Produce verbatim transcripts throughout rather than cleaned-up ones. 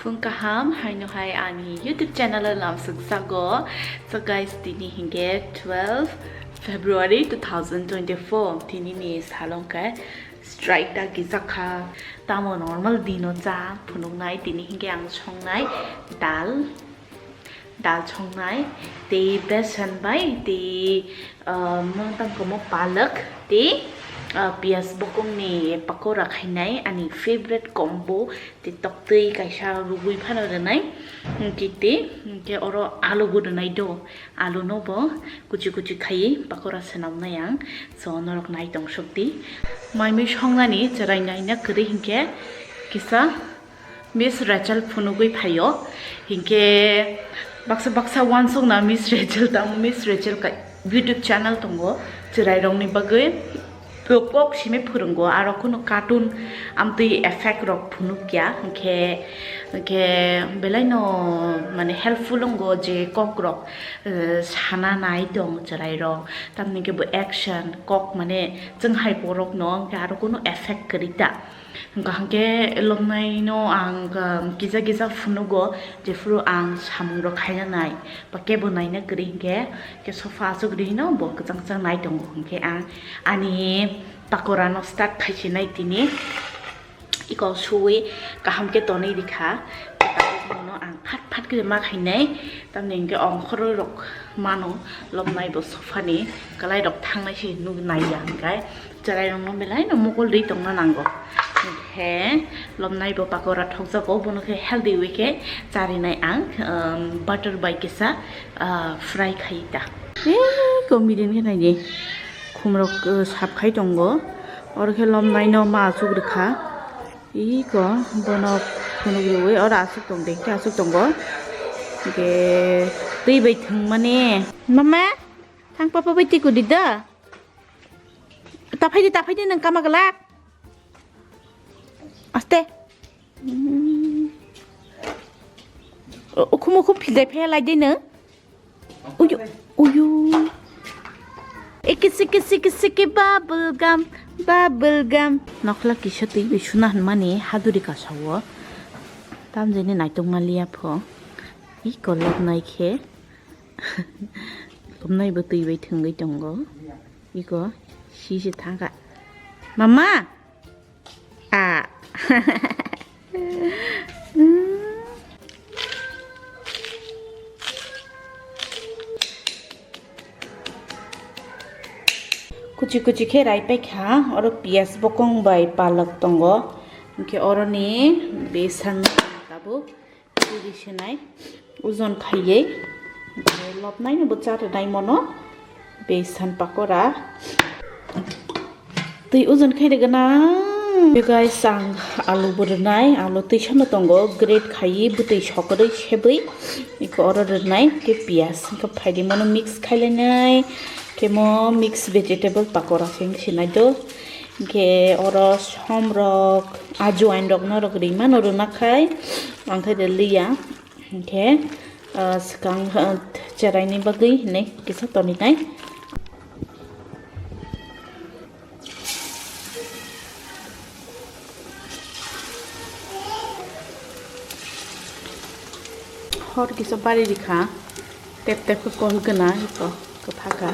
Ang kaham, haino hai ani YouTube channel o lamsuk jago. So guys, tini hingke twelve February two thousand twenty-four, tini ni salong khe strike da gijak kha. Tamo normal dino cha phunuknai, tini hingke ang songnai dal, dal songnai, tei besan bai, tei, ah, mantang komo palak, tei, ah, piyaj bokong ni pakora khainai, ani favorite combo, tei toktwi kaisa rugwi phano rwnai, hwnkhe tei, hwnkhe oro alu bo rwnai do, alu no bo kuchi kuchi khaiwi pakora swnamnai ang, so norok nai tong suk di. Mai mui songnani chwrai naina kwrwi hwnkhe kisa Miss Rachel phunugwi phaio, hinkhe baksa baksa uansukna Miss Rachel tamo, Miss Rachel ka YouTube channel tongo, chwrairokni bagwi kok simi phwrwngo, aro kunu cartoon amtwi effect rok phunukya, hinkhe, hinkhe belaino mane helpful wngo je kokrok, eh, sana nai tong chwrairok, tamni khe bo action kok mane chwng hai borokno hinkhe aro kunu effect kwrwi ta. Hwnkha hwnkhe lobnaino ang, um, kisa kisa phunugo, jephuru ang samungrok khaina nai, ba kebo naina kwrwi hwnkhe, khe sofa aswk rihino bo kwchang kwchang nai tongo, hwnkhe ang ani pakorano start khaisinai tini. Iko suwi kaham khe tonwi rikha, tabuk bono ang phat phat khe ma khainai, tamni hwnkhe ongkhorwi rok mano, lobnai bo sofa ni kwlai rok thangnai se nuk naiya hwnkhe. Chwrairokno belaino mokol rwi tongna nango. Hwnkhe lobnai bo pakora thokjago, bono khe healthy way khe charinai ang, um, butter bai kisa, uh, fry khai ta. Tei comedian khe naidi, khumrok, uh, sap khai tongo. Oro khe lobnaino ma achuk rwkha. Iko bono phunuk rwui oro achuk tong de, khe achuk tongo. Hwnkhe twi bai thwngmani. Mama, thang papa bai twi kudi da. Ta phaidi, ta phaidi, nwng kama glak. Aste. Hmm. O, ukhum, ukhum philjai phaiya lai de nwng. Uyu, uyu. Iki siki siki siki bubble gum, bubble gum. Nokla kisa twi bai suna hwnmani haduri kasao. Tamjani naitok maliya pho. Iko lobnai khe. Lobnai bo twi bai thwngwi tongo. Iko si si thangkha. Mama! A. Kuchi kuchi khe rai paikha, oro piyaj bokong bai palak tongo. Hwnkhe oroni besan tabuk. Twi senai, ojon khaiwi, lobnaino bo cha rwnai mono, besan pakora. Twi ojon khai rwgwna. Guys, ang alu bo rwnai, alu twi sama tongo, grate khaiwi bwtwi sokorwi sebwi, iko oro rwnai, tei piyaj, hwnkhe phaidi mono mix khailainai, khe mo mix vegetable pakora se wngsinai do. Hwnkhe oro somrok, ajuain rok norok rimano rwna khai, ang khe de liya. Hwnkhe, ah, swkang, ah, cheraini bagwi hinwi kisa toninai. Hor kisa bari rikha, tep tep khe kohor gana iko. Kwpha kha.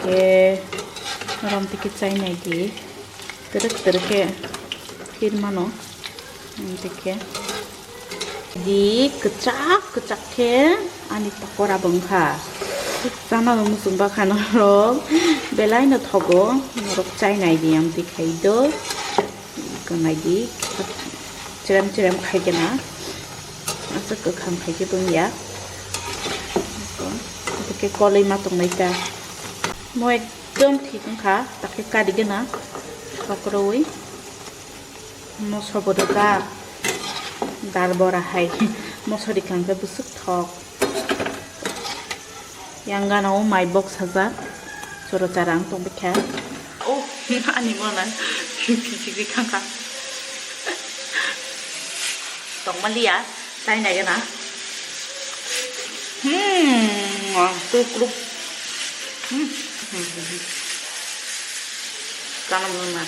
Khe rom twi khe chai nai di. Twrwk twrwk khe phir mano. Twi khe di kwchak kwchak khe ani pakora bo wngkha. Chana bo muchung bakha norok. Belai no thogo. Norok chai nai di, amtwi khai do. Iko nai di, chirem chirem khai khe na, aswk kwkham khai khe tong ya. Iko, iko khe koloi ma tong nai ta. Mo ekdom thik wng kha, ta khe kari gana, kokroi. Moso bo rwkha, dar bora hai, moso rikha hwnkhe bwswk thok. Yang gana o mai box sajak. Choro chara ang tong bikha. Oh, ani mo na. Kichik ri khang kha. Tong maliya, tai nai gana. Hmm, ah, tu krup. Hmm. Kana mo na.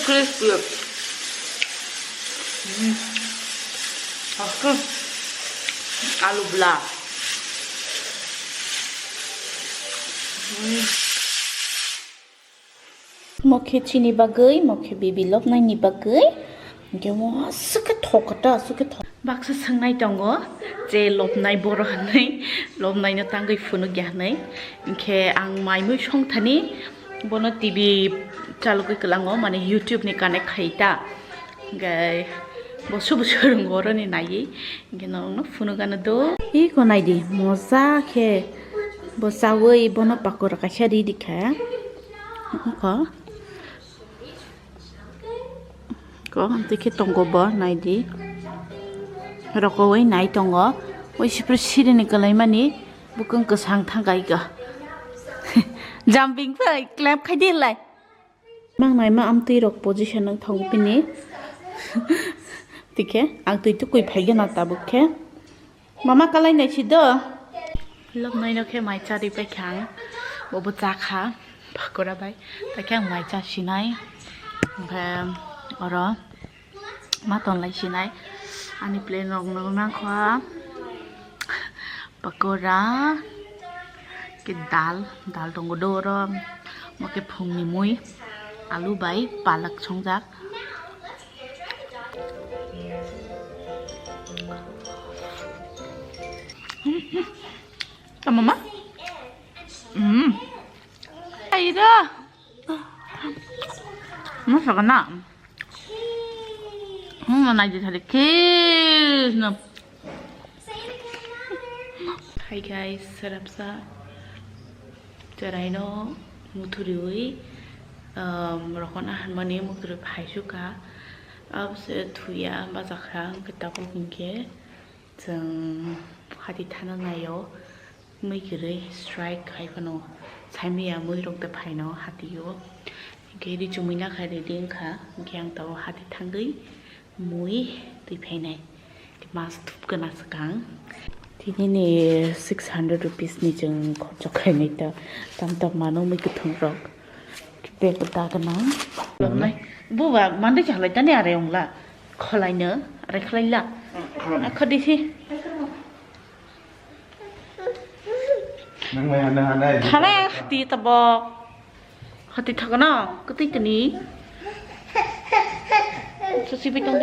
Crispy. Alu bla. Mokhe chini bagwi, mokhe bibi lobnaini bagwi. Hwnkhe mo aswk khe thok khe ta, aswk khe thok. Baksa swngnai tongo, je lobnai boro hwnwi, lobnaino tangwi phunukya hwnwi. Hwnkhe ang mai mui songthani, bono T V chalogwi kwlango, mane YouTube ni connect khai ta. Hwnkhe bo subu surungo oroni naiwi, hwnkhe norokno phunukano do. Iko naidi, moja khe bo chawi bono pakora kaisa ridi kha. Iko. Ko, tei khe tongo bo, naidi. Rokowi nai tongo. Oi, sipre sirini kwlaimani bwkang kwsang thangkai go. Jumping phai, clap khai di lai. Mang naima amtwi rok position nang thong pini. Tikhe, ang twi tukui phai gana tabuk khe. Mama kalai nai si do. Lobnai no khe mai chari pai kha ang. Bobo cha kha. Pakora bai. Ta khe ang mai cha sinai. Onkhe oro ma ton lai sinai. Ani plate rok no mang kha. Pakora. Khe dal, dal tongo do oro. Mo khe phungni mui. Alu bai palak songjak. Tama ma? Hmm. Aida. Masakana. Hmm, mana aja tadi kis na. Hi guys, sarapsa. Chwraino muthuriwi, um, rokona hwnmani muthuri phaisukha. Abose thuya bajakha, hwnkhe tabuk hwnkhe chwng hati thana naio. Mui kwrwi strike khai phano saimaya, muirok de phaino hatio. Hwnkhe ri chumui nakha ready wngkha, hwnkhe ang tabuk hati thangwi mui twi phainai. Mas thupgwna swkang. Tini ni six hundred rupees ni chwng khorchok khainai ta. Tam tam mano mui kwthwng rok. Bag da gwnang. Lobnai. Buba mandai chalai tani are ongla. Kholaino, are kholaila. Khodi si. Nang mai hana hana. Hana ti tabok. Hati thagano, kwtwi tini. Susi bai tong.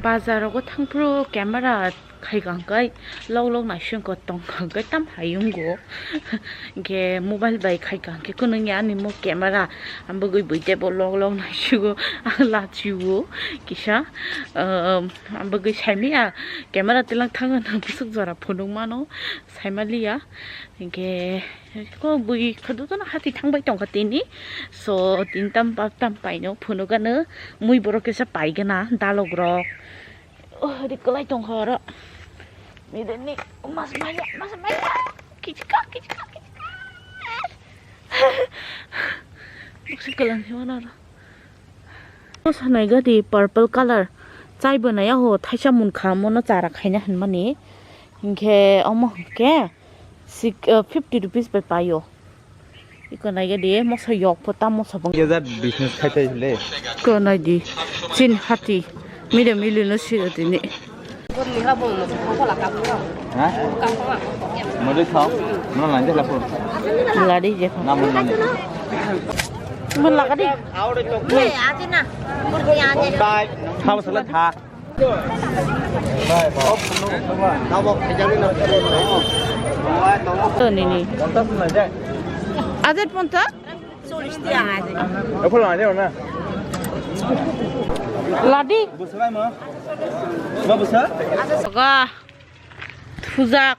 Bazar rogo thangphuru camera khai kang kai, lok lok naising ko tong kang kai tam hayung go. Ge mobile bai khai kang ke kunung ya ani mo camera, ambagwi bui tebo lok lok naisugo, ang lachigo, kisa, um, ambagwi saimaya camera tilang thangano bwswk jora phunuk mano. Saimaliya, hingke ko bui khadutono hati thangbai tongkha tini. So, tin tam, pa tam paino phunukgano, mui borok kisa paigana, dalogrok. Oh, rikolai tongkha oro. Mideni, mas maya, mas maya. Kichika, kichika, kichika. Buksi kalang hiwana oro. Sanai gadi purple color. Chai bo nai aho thaisa munkha mono chara khaina hinmani. Hinkhe omo hinkhe sik-, uh, fifty rupees bai paio. Iko nai gadi moso yok po tam moso bang. Keza business khai tai le. Ko nai di. Chin hati. Mide mili no siro dini. Ha? Mode thao. Mona nai de lapo. Lari je. Na mona nai. Mo lagadi. Bye. Thao sala tha. To nini. Ajet ponta? Ladi. Ga. Thujak.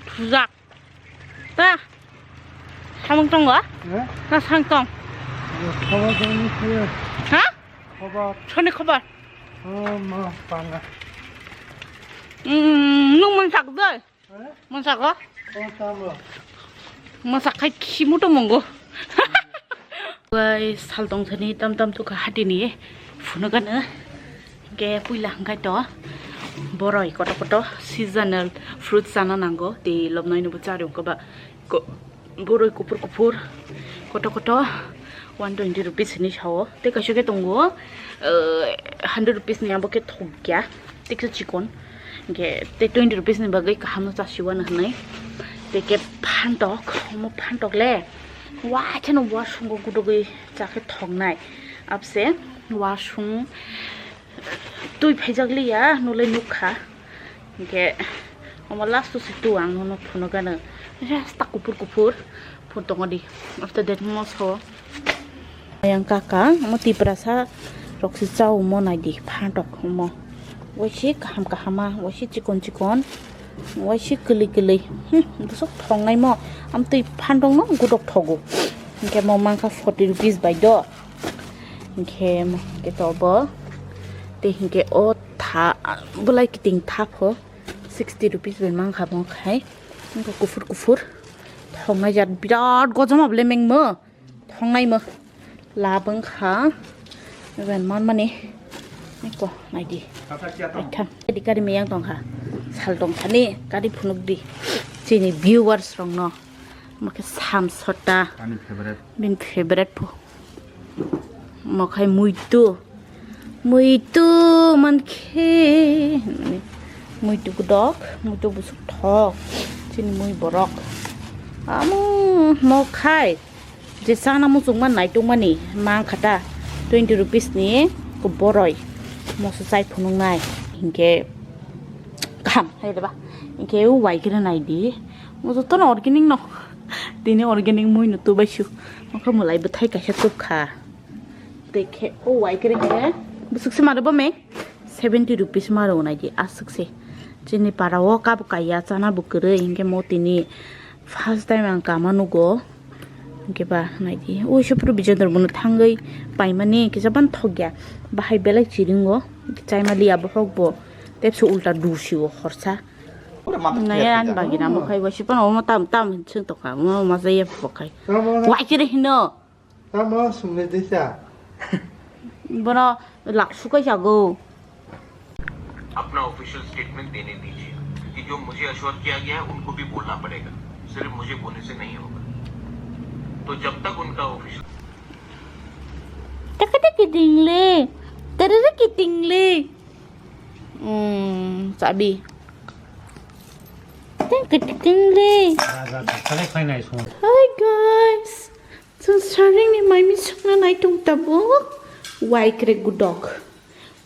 Thujak. Ta. Samung tong ga? Eh? Ta sang tong. Khobar tong ni khe. Ha? Khobar. Soni khobar. Oh, ma panga. Hmm, nung mun sak doi. Eh? Mun sak ga? Oh, tamo. Mun sak khai khimu to mongo. Guys, sal tong sani tam tam tu ka hati ni. Phunu kana. Ke puila hangkai to boroi koto koto seasonal fruits sana nango, te lobnoi no bo chari ongkha ba ko-, boroi kupur kupur, Koto koto one twenty rupees hinwi sao. Tei kaisa khe tongo, uh, hundred rupees ni abo khe thokya. Tei khe chikon. Hingkhe tei twenty rupees ni bagwi kaham no chasiwano hinwi. Tei khe phantok, omo phantok le. Wa kheno wasung o gudugwi cha khe thoknai. Abse wasung twi phaijak liya, nulai nukha. Hingke omo last o se tu ang nono phunuk gana. Rasta kuphur kuphur phun tongo di. After that moso. Yang kaka omo Tiprasa rok se chao omo nai di phantok omo. Waisi kaham kahama, waisi chikon chikon, waisi kwlwi kwlwi. Hmm, bwswk thongnai mo. Amtwi phantok no gudok thogo. Hingke mo mankha forty rupees bai do. Hingke mo hingke to bo. Tei hingke o tha, bwlai kiting tha pho. Sixty rupees bai mankha bo khai. Wngkha kuphur kuphur. Thoknai jat birat gojama bole mengmo. Thoknai mo. Lab wngkha. Ren man mani. Eko, naidi. Aitham. Edi kari meyang tongkha. Sal tongkha ni. Kari phunuk di. Chini viewers rong no. Makhe sam sota. Ani favorite. Bin favorite po. Mokhai muitu. Muitu mankhe. Muitu gudok, muitu busuk thok. Chini mui borok. Amo mokhai. Je chana muchungma naitukmani mangkhata twenty rupees ni boroi. Moso chai phunuknai. Hinkhe kaham. Hai deba. Hinkhe uaikhe naidi. Mo jotono organic no. Tini organic mui no tubaisu. Mokhe mwlai bwthai kaisa tubkha. Tei khe o uaikhe khe bwswk se maro bo me seventy rupees maro naidi aswk se. Chini para o kabo kaiya chana bo kwrwi hinkhe mo tini first time ang kama nugo. Hinkhe ba naidi o Suprabijay Dharma no thangwi paimani kisa ban thokya. Bahai belai chiringo chaima liya bohrok bo tepso ulta dusi o horsa. Naya ani bagina mo khai wasi pano omo tam tam hin sing tokha omo ma jaya bo khai. Wai kire hino. Tamo sumle desa. Bono lak sukai jago. अपना official statement देने दीजिए, क्योंकि जो मुझे अश्योर किया गया है उनको भी बोलना पड़ेगा, सिर्फ मुझे बोलने से नहीं होगा। तो जब तक उनका official Taka taki tingle. Tara taki tingle. Hmm, sabi. Taka taki tingle. Hi guys. Chwng saringni mai misukna naitung tabuk. Waikre gudok.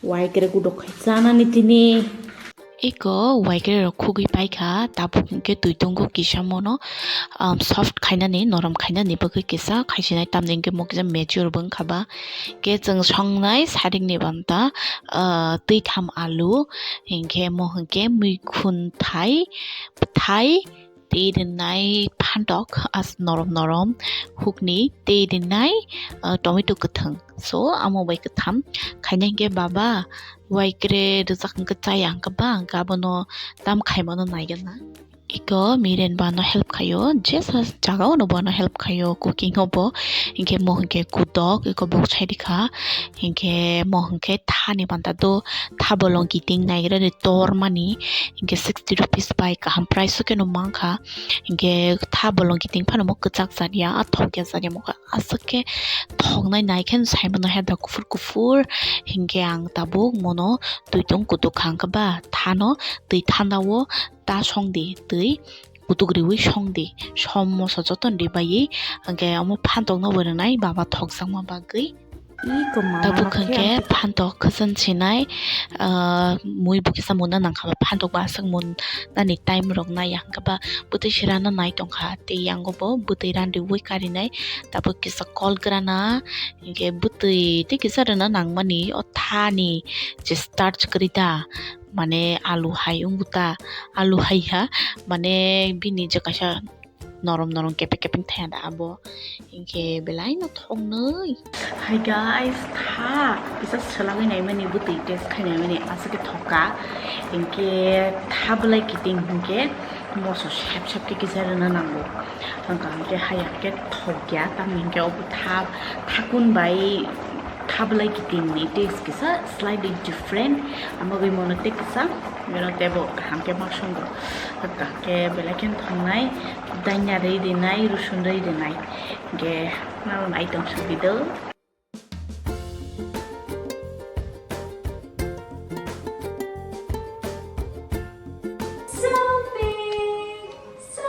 Waikre gudok khai chanani tini. Eko waikre rok khugui paikha, tabuk hinkhe twi tongo kisa mono, um, soft khainani, norom khainani bagwi kisa khaisinai, tamni hinkhe mo kisa mature bo wngkha ba. Khe chwng songnai saringni banta, uh, twi tham alu, hinkhe mo hinkhe muikhun thai, bwthai, tei rinai phantok as norom norom hukni tei rinai, ah, tomato kwthwng. So amo bai kwtham khaina hinkhe baba waikre rijak hinkhe chaya hinkhe ba hinkhe abono tam khaimano naigana. Iko miren bano help khaio, jesa jagao no bono help khaio cooking o bo. Hinkhe mo hinkhe kudok iko bok sai rikha. Hinkhe mo hinkhe thani banta do tha bolong kiting naigra de tor mani. Hinkhe sixty rupees bai kaham price o khe no mankha. Hinkhe tha bolong kiting phano mo kwchak jat ya, a thok ya jat ya mo kha. Aswk khe thoknai nai khe sai mano he da kuphur kuphur. Hinkhe ang tabuk mono twi tong kutuk kha, hinkhe ba thano twi thanda o ta song di, twi kutuk riwi song di. Som moso joto ni ribai, hinkhe omo phantok no bo rwnai baba thokjakma bagwi. Tabuk hwnkhe phantok khwchwn sinai, ah, mui bo kisa muna nangkha ba phantok ba aswk mun nani time rok nai ya hwnkhe ba bwtwi se rana nai tongkha tei yango bo bwtwi ranriwi karinai tabuk kisa kol grana hinkhe bwtwi tei kisa rwna nangmani o thani je starch kwrwi ta mane alu hai wngkha ta alu hai ha mane bini je kaisa norom norom kepek kepek thaya da abo hinkhe belai no thoknwi. Hi guys, tha kisa swlagwi naimani bwtwi test khai naimani aswk khe thokka hinkhe tha belai kiting hinkhe moso sep sep khe kisa rwna nango wngkha hinkhe haya khe thokya tamni hinkhe obo tha thakun bai Thablai kiting ni taste kisa slightly different. Amo gwi mono tei kisa, bino tebo kaham khe ma songdo. Kaham khe belai khe thongnai, danya rwi rinai, rusun rwi rinai. Ge, nang item subido. So big, so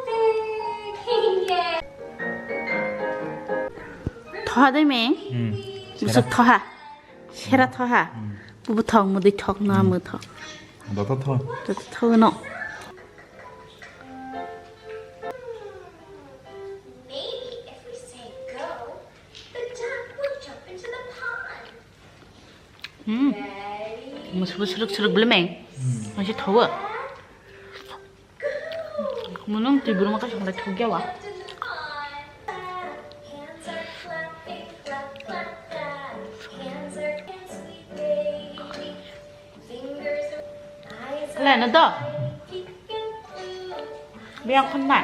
big. Yeah. Thoha dai me. Hmm. Busuk thoha. Sera thoha. Hmm. Bubu thok, mudui thok, na mu thok. Dota thok. Dota thok no. Maybe if we say go, the duck will jump into the pond. Hmm. Ready? Musu, musu, suruk, suruk, belum, eh? Hmm. Masih thawa. Munung tibur maka sangrai thok ya wa. Kala na do. Biang khon na.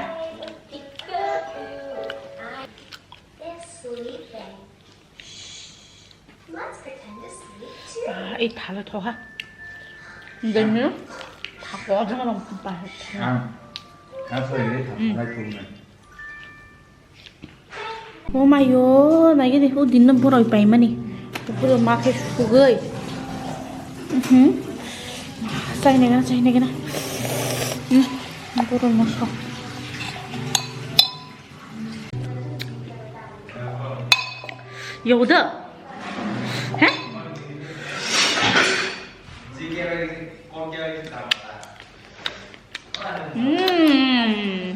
Ah, ei phala thoha. Demi thako jong rong pa. Ang, ang soi le thak, hmm, nai thung nai. O mayo, nai gini, o din no boroi pai mani. Puro ma khe sugoi. Mhm. Chai nai gana, chai nai gana. Hmm, boroi moso. Yauda. He? Hmm.